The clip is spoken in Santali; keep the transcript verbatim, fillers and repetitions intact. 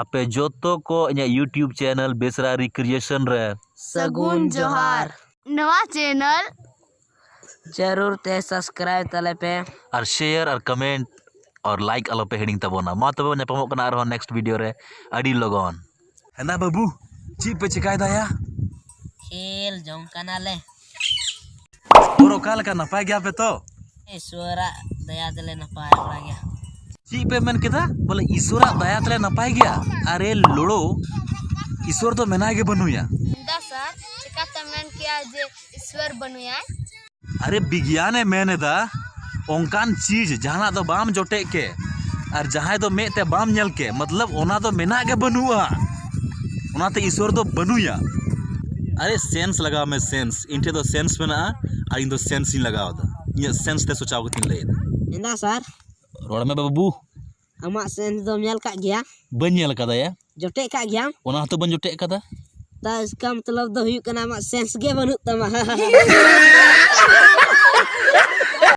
ᱟᱯᱮ ᱡᱚᱛᱚ ᱠᱚ ᱤᱧᱟᱹᱜ YouTube channel ᱵᱮᱥᱨᱟ ᱨᱤᱠᱨᱤᱭᱮᱥᱚᱱ ᱨᱮ ᱥᱟᱹᱜᱩᱱ ᱡᱚᱦᱟᱨ᱾ ᱱᱚᱣᱟ ᱪᱮᱱᱮᱞ ᱡᱟᱹᱨᱩᱲ ᱛᱮ ᱥᱟᱵᱥᱠᱨᱟᱭᱤᱵ ᱛᱟᱞᱮ ᱯᱮ᱾ ᱟᱨ ᱥᱮᱭᱟᱨ ᱟᱨ ᱠᱚᱢᱮᱱᱴ ᱟᱨ ᱞᱟᱭᱤᱠ ᱟᱞᱚ ᱯᱮ ᱦᱤᱲᱤᱧ ᱛᱟᱵᱚᱱᱟ᱾ ᱢᱟ ᱛᱚᱵᱮ ᱧᱟᱯᱟᱢᱚᱜ ᱠᱟᱱᱟ ᱟᱨᱦᱚᱸ ᱱᱮᱠᱥᱴ ᱵᱷᱤᱰᱤᱭᱳ ᱨᱮ ᱟᱹᱰᱤ ᱞᱚᱜᱚᱱ᱾ ᱦᱮᱸᱫᱟ ᱵᱟᱹᱵᱩ, ᱪᱮᱫ ᱯᱮ ᱪᱮᱠᱟᱭ ᱫᱟᱭᱟ? ᱠᱷᱮᱞ ᱡᱚᱝ ᱠᱟᱱᱟᱞᱮ᱾ ᱚᱨ ᱚᱠᱟ ᱞᱮᱠᱟ, ᱱᱟᱯᱟᱭ ᱜᱮᱭᱟ ᱯᱮ ᱛᱚ? ᱤᱥᱣᱚᱨᱟᱜ ᱫᱟᱭᱟ ᱛᱮᱞᱮ ᱱᱟᱯᱟᱭ ᱵᱟᱲᱟ ᱜᱮᱭᱟ᱾ ᱪᱮᱫ ᱯᱮ ᱢᱮᱱ ᱠᱮᱫᱟ? ᱵᱚᱞᱮ ᱤᱥᱣᱚᱨᱟᱜ ᱫᱟᱭᱟ ᱛᱮᱞᱮ ᱱᱟᱯᱟᱭ ᱜᱮᱭᱟ? ᱟᱨᱮ ᱞᱳᱲᱳ, ᱤᱥᱣᱚᱨ ᱫᱚ ᱢᱮᱱᱟᱭ ᱜᱮ ᱵᱟᱹᱱᱩᱭᱟ᱾ ᱦᱮᱸᱫᱟ ᱥᱟᱨ, ᱪᱮᱠᱟᱛᱮ ᱢᱮᱱ ᱠᱮᱜᱼᱟ ᱡᱮ ᱤᱥᱣᱚᱨ ᱵᱟᱹᱱᱩᱭᱟᱭ? ᱟᱨᱮ ᱵᱤᱜᱽᱭᱟᱱᱮ ᱢᱮᱱ ᱮᱫᱟ, ᱚᱱᱠᱟᱱ ᱪᱤᱡᱽ ᱡᱟᱦᱟᱱᱟᱜ ᱫᱚ ᱵᱟᱢ ᱡᱚᱴᱮᱫ ᱠᱮ ᱟᱨ ᱡᱟᱦᱟᱸᱭ ᱫᱚ ᱢᱮᱫ ᱛᱮ ᱵᱟᱢ ᱧᱮᱞ ᱠᱮ, ᱢᱚᱛᱞᱚᱵ ᱚᱱᱟ ᱫᱚ ᱢᱮᱱᱟᱜ ᱜᱮ ᱵᱟᱹᱱᱩᱜᱼᱟ, ᱚᱱᱟᱛᱮ ᱤᱥᱣᱚᱨ ᱫᱚ ᱵᱟᱹᱱᱩᱭᱟ᱾ ᱟᱨᱮ ᱥᱮᱱᱥ ᱞᱟᱜᱟᱣ ᱢᱮ, ᱥᱮᱱᱥ᱾ ᱤᱧ ᱴᱷᱮᱱ ᱫᱚ ᱥᱮᱱᱥ ᱢᱮᱱᱟᱜᱼᱟ ᱟᱨ ᱤᱧ ᱫᱚ ᱥᱮᱱᱥ ᱤᱧ ᱞᱟᱜᱟᱣ ᱮᱫᱟ᱾ ᱤᱧᱟᱹᱜ ᱥᱮᱱᱥ ᱛᱮ ᱥᱚᱪᱟᱣ ᱠᱟᱛᱮᱧ ᱞᱟᱹᱭ ᱮᱫᱟ᱾ ᱦᱮᱸᱫᱟ ᱥᱟᱨ, ᱨᱚᱲ ᱢᱮ ᱵᱟᱹᱵᱩ᱾ ᱟᱢᱟᱜ ᱥᱮᱱᱥ ᱫᱚᱢ ᱧᱮᱞ ᱠᱟᱜ ᱜᱮᱭᱟ? ᱵᱟᱹᱧ ᱧᱮᱞ ᱠᱟᱫᱟᱭᱟ᱾ ᱡᱚᱴᱮᱫ ᱠᱟᱜ ᱜᱮᱭᱟᱢ? ᱚᱱᱟ ᱦᱚᱸᱛᱚ ᱵᱟᱹᱧ ᱡᱚᱴᱮᱫ ᱠᱟᱫᱟ᱾ ᱛᱟ ᱤᱥᱠᱟ ᱢᱚᱛᱞᱚᱵ ᱫᱚ ᱦᱩᱭᱩᱜ ᱠᱟᱱᱟ ᱟᱢᱟᱜ ᱥᱮᱱᱥ ᱜᱮ ᱵᱟᱹᱱᱩᱜ ᱛᱟᱢᱟ᱾